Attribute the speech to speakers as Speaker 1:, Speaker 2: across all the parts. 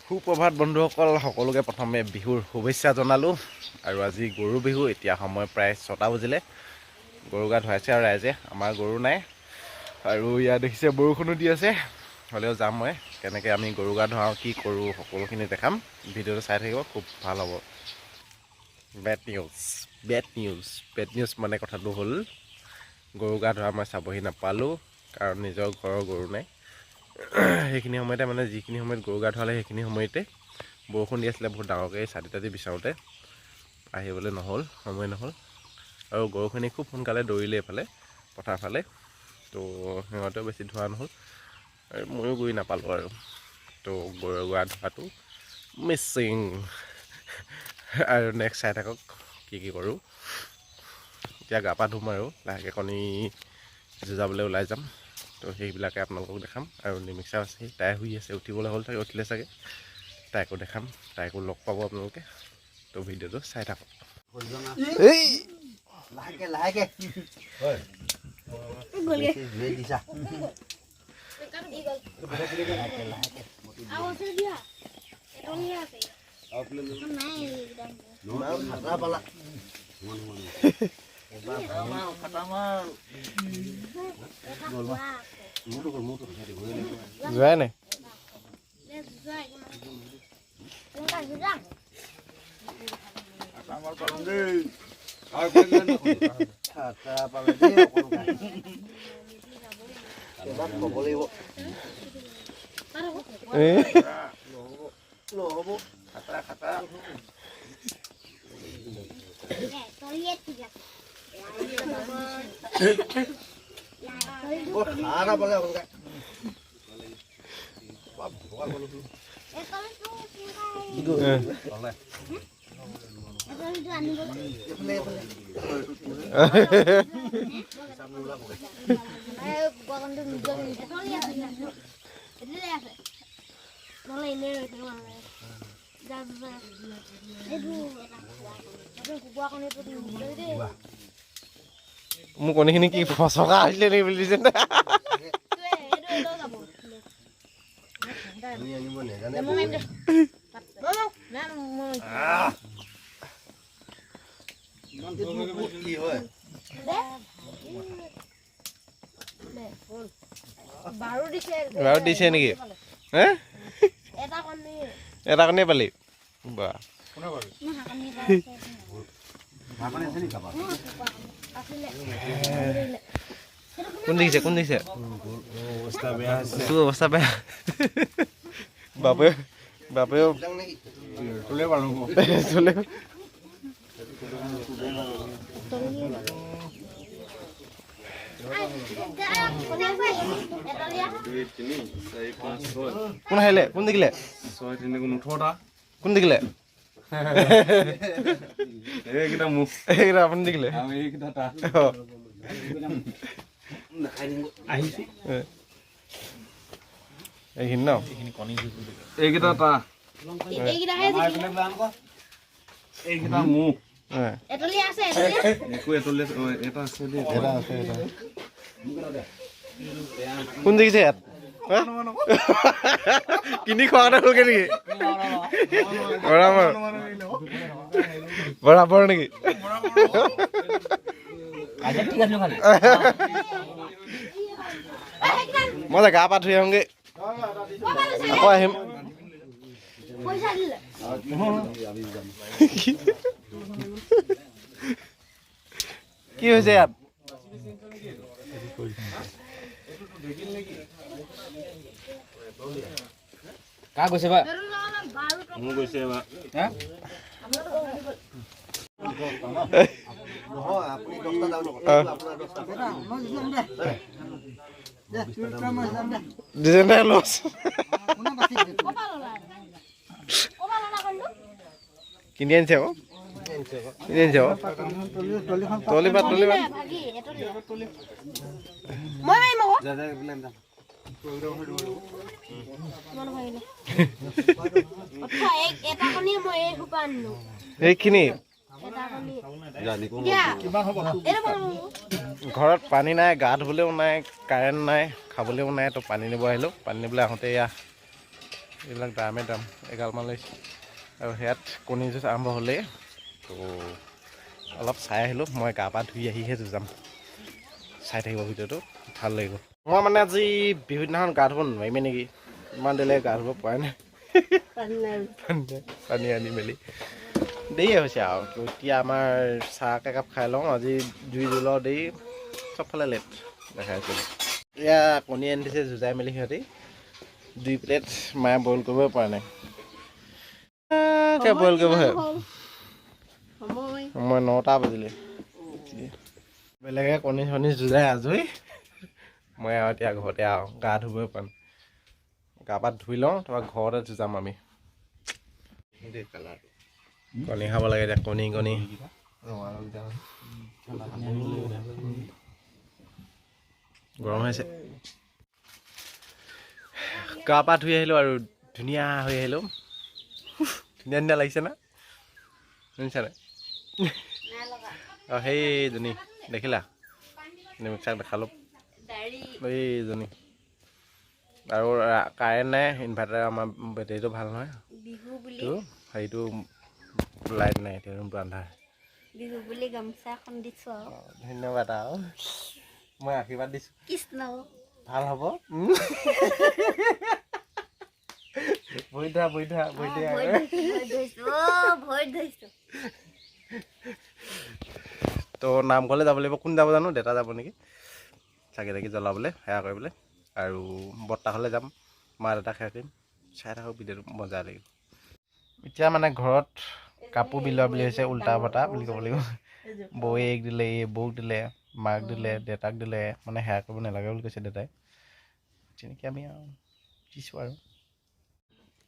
Speaker 1: সুপ্ৰভাত বন্ধুসকল, সকলোকে প্ৰথমে বিহুৰ শুভেচ্ছা জনালোঁ। আৰু আজি গৰু বিহু। এতিয়া সময় প্ৰায় 6টা বাজিলে। গৰু গা ধুৱাইছে আৰু ৰাইজে। আমাৰ গৰু নাই। আৰু ইয়াত দেখিছে, বৰষুণো দি আছে। হ'লেও যাম মই। কেনেকৈ আমি গৰু গা ধুৱাওঁ, কি কৰোঁ, সকলোখিনি দেখাম। ভিডিঅ'টো চাই থাকিব, খুব ভাল হ'ব। Bad news, bad news, bad news. মানে কথাটো হ'ল, গৰু গা ধোৱা মই চাবহি নাপালোঁ, কাৰণ নিজৰ ঘৰৰ গৰু নাই। সেইখিনি সময়তে, মানে যিখিনি সময়ত গৰু গা ধুৱালে, সেইখিনি সময়তে বৰষুণ দি আছিলে বহুত ডাঙৰকৈ। ছাতি তাতি বিচাৰোঁতে আহিবলৈ নহ'ল, সময় নহ'ল। আৰু গৰুখিনি খুব সোনকালে দৌৰিলে এইফালে পথাৰ ফালে। তো সিহঁতেও বেছি ধোৱা নহ'ল আৰু ময়ো গৈ নাপালোঁ। আৰু তো গৰু গা ধোৱাটো মিচিং। আৰু নেক্সট চাই থাকক কি কি কৰোঁ। এতিয়া গা পা ধুম আৰু লাহেকৈ কণী যুঁজাবলৈ ওলাই যাম। তো সেইবিলাকে আপোনালোকক দেখাম। আৰু নিমিষা আছে, তাই শুই আছে, উঠিবলৈ হ'ল চাগে, উঠিলে চাগে। তাইকো দেখাম, তাইকো লগ পাব আপোনালোকে। তো ভিডিঅ'টো চাই থাকক। এই।
Speaker 2: লাহেকে লাহেকে জুই দিছা, লাহেকে লাহেকে।
Speaker 3: আছে দিয়া, এটলীয়া আছে নাই একদম।
Speaker 2: খাতৰা পালা।
Speaker 3: এটা খোৱা আছে।
Speaker 1: যোৱাই নাই।
Speaker 3: দে, যোৱা, একো নহয়। তেনেকুৱা যোৱা।
Speaker 2: খাতৰা পালে দেই অকণ। এবাৰ ক'ব লাগিব।
Speaker 1: এই।
Speaker 2: নহ'ব, খাতৰা খাতৰা।
Speaker 3: দে, তলিয়ে ঠিক আছে।
Speaker 2: বৰ খাৰা পালে অকণ।
Speaker 3: এতলিটো কেনেকুৱা? এতলিটো আনিব।
Speaker 2: এইফালে এইফালে।
Speaker 3: এতলি আছে, এতলি আছে। নহ'লে এনেই ৰৈ থাকিব নালাগে। যা যা, এইটো এটা খোৱা কণী। এইটো কুকুৰা কণীটো নিদিলে দেই।
Speaker 1: মোৰ কণীখিনি কি ফচকা হৈছিলে নেকি বুলি দিছে।
Speaker 3: এইটো এইটো যাব।
Speaker 2: ধুই আনিব নেজানে।
Speaker 3: মই মাৰিম দে। নাই, মই
Speaker 2: এইটো কি হয়?
Speaker 3: দে। দে, বাৰু দিছে।
Speaker 1: বাৰু দিছে নেকি হে?
Speaker 3: এটা কণী।
Speaker 1: এটা কণীয়ে পালি বা।
Speaker 3: মোৰ হাঁহ কণী এটা আছে।
Speaker 2: আছে নি কাৰোবাৰ?
Speaker 3: আছিলে।
Speaker 1: কোন দেখিছে, কোন দেখিছে?
Speaker 4: অৱস্থা বেয়া হৈছে।
Speaker 1: তোৰ অৱস্থা বেয়া। বাপেও বাপেও
Speaker 2: যাং নেকি?
Speaker 4: তোলে পাৰো।
Speaker 1: চলে।
Speaker 4: 2, 3, 4, 5, 6।
Speaker 1: কোন আহিলে? কোন দেখিলে?
Speaker 4: 6, 3 গুণ 18টা।
Speaker 1: কোন দেখিলে?
Speaker 4: এইকেইটা মোক।
Speaker 1: এইকেইটা আপুনি দেখিলে?
Speaker 4: আৰু এইকেইটা তাৰ।
Speaker 1: অ।
Speaker 4: আহিছে।
Speaker 1: এ। এইখিনি ন।
Speaker 4: এইকেইটা তাৰ।
Speaker 3: এইকেইটাহে জিকিলে।
Speaker 4: এইকেইটা মোক।
Speaker 1: এ।
Speaker 3: এতলি আছে, এতলি।
Speaker 4: একো এতলি অ, এটা আছে দেই।
Speaker 1: এটা আছে, এটা। কোন দেখিছে ইয়াত? হা? কিনি খোৱা কথা হ'লগে নেকি? বৰাবৰ বৰাবৰ নেকি? মই যে গা পা ধুই আহোঁগে, আকৌ আহিম।
Speaker 3: পইচা দিলে।
Speaker 1: কি হৈছে ইয়াত?
Speaker 5: কা গৈছে বা?
Speaker 4: মোৰ গৈছে এবাৰ।
Speaker 2: নহয়, আপুনি 10টা ডাউন নকৰে, আপোনাৰ 10টা।
Speaker 1: দুজনে লছ। কিনি আনিছে আকৌ, কিনি আনিছে আকৌ। তলি পাত, তলি পাত।
Speaker 3: ভাগি এতলি। মই মাৰিম আকৌ। মই নাভাগিলে। অথ এটা কণী মই এই সোপা আনিলো।
Speaker 1: সেইখিনি।
Speaker 3: এটা কণী। দিয়া। এইটো বনাব।
Speaker 1: ঘৰত পানী নাই, গা ধুবলৈও নাই, কাৰেণ্ট নাই, খাবলৈও নাই। তো পানী নিব আহিলোঁ। পানী নিবলৈ আহোঁতে এয়া এইবিলাক দামে দাম এগালমান লৈছে। আৰু সেয়াত কণী যুঁজ আৰম্ভ হ'লেই, তো অলপ চাই আহিলোঁ। মই গা পা ধুই আহিহে যুঁজাম। চাই থাকিব ভিডিঅ'টো, ভাল লাগিব। মই মানে আজি বিহু দিনাখন গা ধুব নোৱাৰিমেই নেকি, ইমান দেৰিলৈকে গা ধুব পৰাই নাই। পানী আনি মেলি দেৰিয়ে হৈছে আৰু। তো এতিয়া আমাৰ চাহ একাপ খাই লওঁ। আজি জুই জ্বলাও দেৰি, চবফালে লেট দেখাই আছিলোঁ। এয়া কণী আনি দিছে যুঁজাই মেলি সিহঁতি 2 প্লেট, মায়ে বইল কৰিবই পৰা নাই। বইল কৰিবহে মই 9টা বাজিলে। বেলেগে কণী চণী যুঁজাই আজৰি, মই আৰু এতিয়া ঘৰতে আৰু গা ধুবই পৰা নাই। গা পা ধুই লওঁ, তাৰপৰা ঘৰতে যুঁজাম আমি। কণী খাব লাগে এতিয়া, কণী কণী। গৰম হৈছে। গা পা ধুই আহিলোঁ আৰু ধুনীয়া হৈ আহিলোঁ। ধুনীয়া ধুনীয়া লাগিছে না? শুনিছা নাই? অঁ, সেইজনী দেখিলা, মিক্সাৰ দেখালোঁ, এইজনী। আৰু কাৰেণ্ট নাই, ইনভাৰ্টাৰ আমাৰ বেটেৰীটো ভাল নহয়, তো সেইটো লাইট নাই এতিয়া, ৰুমটো আন্ধাৰ।
Speaker 3: বিহু বুলি গামোচা এখন দিছোঁ আৰু।
Speaker 1: ধন্যবাদ। আৰু মই আশীৰ্বাদ দিছোঁ,
Speaker 3: কৃষ্ণ
Speaker 1: ভাল হ'ব। ভৰি ধোৱা, ভৰি ধোৱা, ভৰি ধোৱা। তো নামঘৰলৈ যাব লাগিব। কোন যাব জানো? দেউতা যাব নেকি, চাকি তাকি জ্বলাবলৈ, সেৱা কৰিবলৈ। আৰু বৰ্তাঘৰলৈ যাম, মা দেউতাক সেৱা কৰিম। চাই থাকক ভিডিঅ'টো, মজা লাগিব। এতিয়া মানে ঘৰত কাপোৰ বিলোৱা বুলি হৈছে, উল্টা পতা বুলি ক'ব লাগিব। বৌয়েক দিলে, এই বৌক দিলে, মাক দিলে, দেউতাক দিলে, মানে সেৱা কৰিব নালাগে বুলি কৈছে দেউতাই। তেনেকৈ আমি আৰু দিছোঁ আৰু।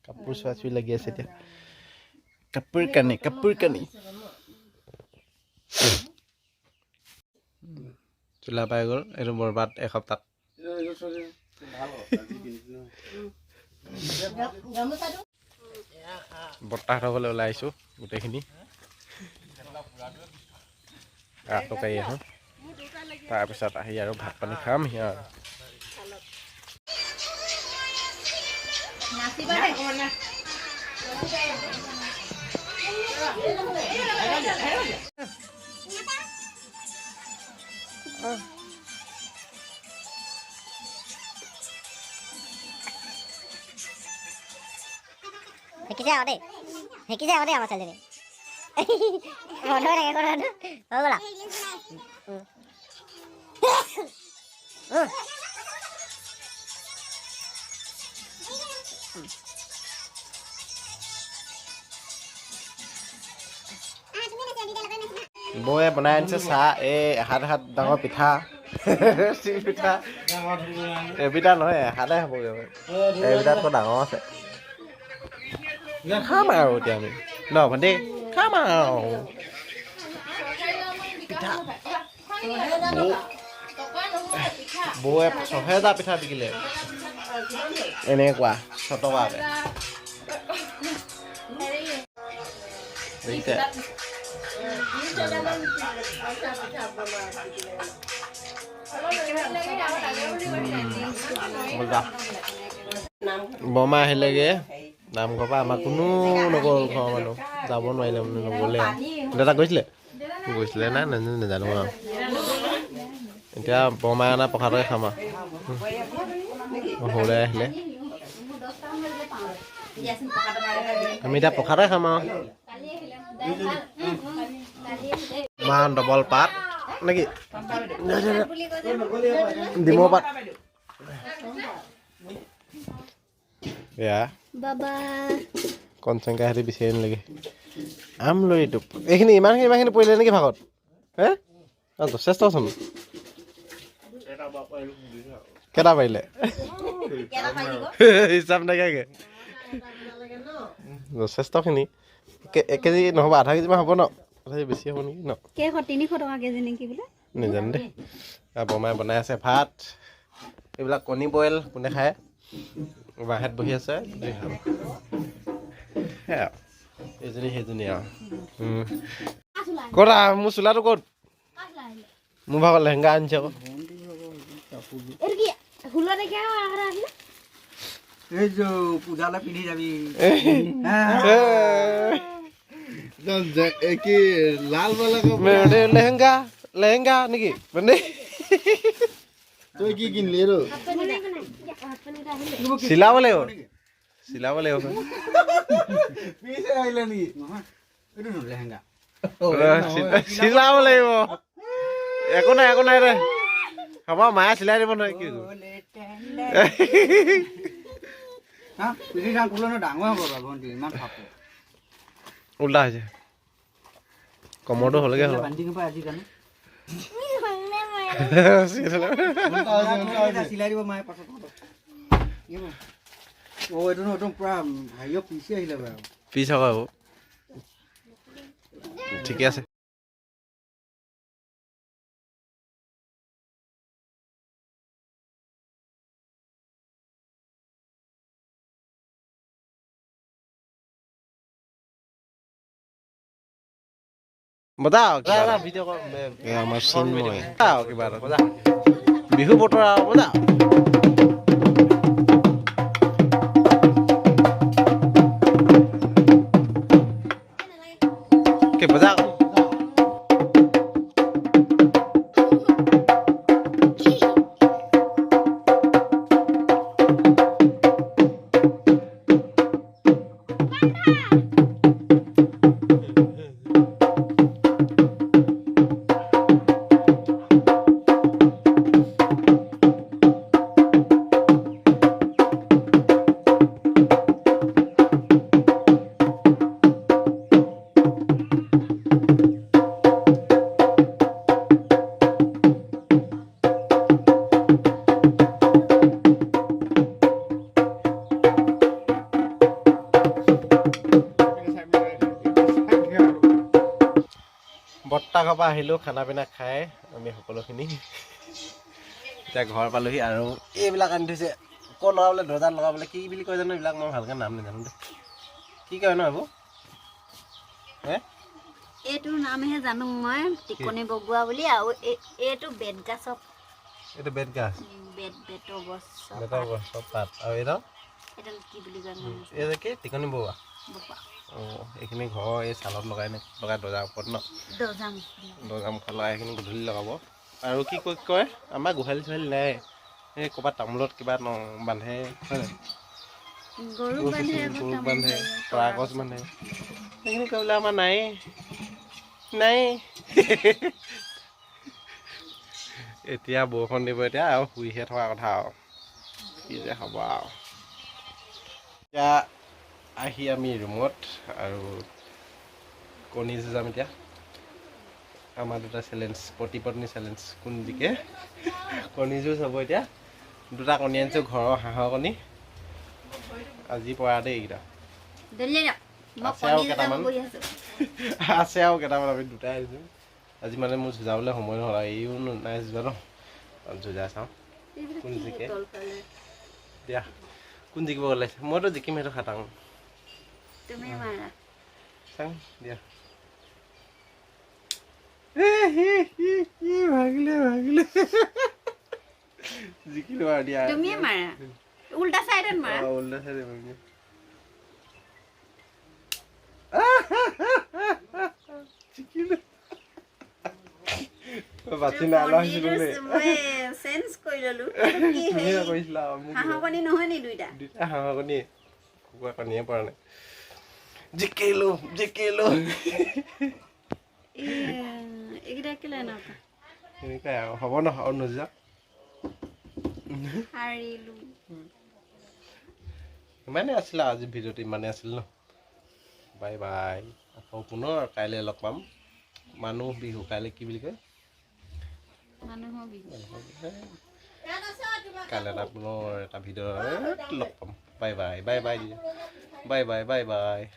Speaker 1: কাপোৰ চোৱা চুই লাগি আছে এতিয়া, কাপোৰ কানি, কাপোৰ কানি। চোলা পাই গ'ল, এইটো বৰবাদ এসপ্তাহ। বৰ্তাহঁতৰ ঘৰলৈ ওলাই আহিছোঁ গোটেইখিনি, গাটো কাঢ়ি আহোঁ। তাৰপিছত আহি আৰু ভাত পানী খাম সি আৰু।
Speaker 6: শিকিছে আকৌ দেই, শিকিছে আকৌ দেই আমাৰ ছোৱালীজনী। বন্ধ হৈ থাকে কথাটো হৈ গ'ল।
Speaker 1: বৌয়ে বনাই আনিছে চাহ, এই এহাত এহাত ডাঙৰ পিঠা, তিল পিঠা। এবিটা নহয়, এহাতে হ'বগৈ, এবিটাতকৈ ডাঙৰ আছে। খাম আৰু এতিয়া আমি ন ভণ্টি, খাম আৰু পিঠা। বৌয়ে 6000 পিঠা বিকিলে, এনেকুৱা 6 টকাকৈ। দেখিছে? বৰমা আহিলেগে নামঘৰৰ পৰা, আমাৰ কোনো নগ'ল, ঘৰৰ মানুহ যাব নোৱাৰিলে মানে নগ'লে। দাদা গৈছিলে, গৈছিলে নাই নাজানো আৰু। এতিয়া বৰমাই অনা প্ৰসাদকে খাম আৰু। সৰুদাই আহিলে, আমি এতিয়া প্ৰসাদে খাম আৰু। ইমান ডবল পাত নেকি, ডিমৰ পাত। এয়া কণচেংকা সিহঁতি বিচাৰি আনিলেগে আমলৰিটো। এইখিনি ইমানখিনি ইমানখিনি পৰিলে নেকি ভাগত? হে অঁ, যথেষ্টচোন। কেইটা পাৰিলে হিচাপ নাইকিয়াকে যথেষ্টখিনি। এক কেজি নহ'ব, আধা কেজিমান হ'ব ন? আধা কেজি বেছি হ'ব নেকি ন?
Speaker 3: 300 টকা কেজি নেকি বোলে,
Speaker 1: নাজানো দেই। বৰমাই বনাই আছে ভাত, এইবিলাক কণী বইল কোনে খায়, বাহেত বহি আছে। সেয়া এইজনী সেইজনী আৰু। ক'ত মোৰ চোলাটো ক'ত? মোৰ ভাগৰ লেহেংগা আনিছে আকৌ।
Speaker 7: এইযোৰ পূজালৈ পিন্ধি যাবি।
Speaker 2: কি লাল
Speaker 1: লেহেংগা লেহেংগা নেকি মানে?
Speaker 2: তই কি কিনলি আৰু?
Speaker 1: চিলাব লাগিব, চিলাব লাগিব। চিলাব লাগিব। একো নাই, একো নাই দে, হ'ব, মায়ে চিলাই দিব নহয়। কি উল্টা হৈছে কমৰটো হ'লগে হ'ল। পিছ হ'ব, ঠিকে আছে। কিবা বিহু বতৰ আৰু বজা। বজা বৰ্তা ঘৰৰ পৰা আহিলোঁ, খানা পিনা খাই আমি সকলোখিনি এতিয়া ঘৰ পালোহি। আৰু এইবিলাক আনি থৈছে, ক'ত লগাবলৈ, দৰ্জাত লগাবলৈ, কি বুলি কয় জানো এইবিলাক, মই ভালকৈ নাম নাজানো দেই। কি কয় ন এইবোৰ?
Speaker 6: এইটোৰ নামহে জানো মই, টিকনি বগোৱা বুলি। আৰু এইটো বেত গাছৰ,
Speaker 1: এইটো বেত গাছ,
Speaker 6: বেতৰ গছ,
Speaker 1: বেতৰ গছৰ পাত। আৰু এইডাল,
Speaker 6: এইডাল কি বুলি কয়?
Speaker 1: এই কি টিকনি বগোৱা। অঁ, এইখিনি ঘৰৰ এই ছালত লগাই নে লগাই দৰ্জাৰ ওপৰত ন, দৰ্জা মুখত লগাই এইখিনি গধূলি লগাব। আৰু কি কয় কয় আমাৰ গোহালি চোহালি নাই, এই ক'ৰবাত তামোলত কিবা ন বান্ধে, হয় নাই? গৰুক বান্ধে, তৰা গছ বান্ধে, সেইখিনি কৰিবলৈ আমাৰ নাই নাই। এতিয়া বৰষুণ দিব, এতিয়া আৰু শুইহে থকা কথা আৰু কি যে হ'ব আৰু। এতিয়া আহি আমি ৰুমত আৰু কণী যুঁজাম এতিয়া। আমাৰ দুটা চেলেঞ্জ, পতি পত্নী চেলেঞ্জ, কোন জিকে কণী যুঁজ হ'ব এতিয়া। দুটা কণী আনিছোঁ, ঘৰৰ হাঁহৰ কণী, আজি পৰা দেই এইকেইটা। আছে আৰু কেইটামান, আছে আৰু কেইটামান, আমি দুটাই আনিছোঁ আজি। মানে মোৰ যুঁজাবলৈ সময় নহ'ল আৰু এইও নাই যুঁজা ন, যুঁজাই চাওঁ কোন জিকে। দিয়া কোন জিকিব ওলাইছে, মইতো জিকিম সেইটো খাটাং। চাং দিয়া। ভাগিলে ভাগিলে, জিকিলো আৰু দিয়া।
Speaker 6: উল্টা চাইডত মাৰা,
Speaker 1: উল্টা চাইডে মাৰিম। জিকিলো। বাচি নাই আহিছিলো দেই,
Speaker 6: চেঞ্জ কৰি ললো।
Speaker 1: তুমিয়ে কৰিছিলা।
Speaker 6: হাঁহৰ কণী নহয় নি? দুইটা
Speaker 1: দুইটা হাঁহৰ কণী, কুকুৰা কণীয়ে পৰা নাই। জিকিলো জিকিলো।
Speaker 6: এইকেইটা কেলে এনেকুৱা?
Speaker 1: এনেকুৱাই আৰু হ'ব ন, আৰু নোযোৱা।
Speaker 6: হাৰিলো।
Speaker 1: ইমানেই আছিলে আজি ভিডিঅ'টো, ইমানেই আছিল ন। বাই বাই, আকৌ পুনৰ কাইলৈ লগ পাম। মানুহ বিহু কাইলৈ কি বুলি কয়?
Speaker 6: মানুহৰ বিহু।
Speaker 1: কাইলৈ এটা পুনৰ এটা ভিডিঅ' লগ পাম। Bye bye, bye bye, bye bye, bye bye.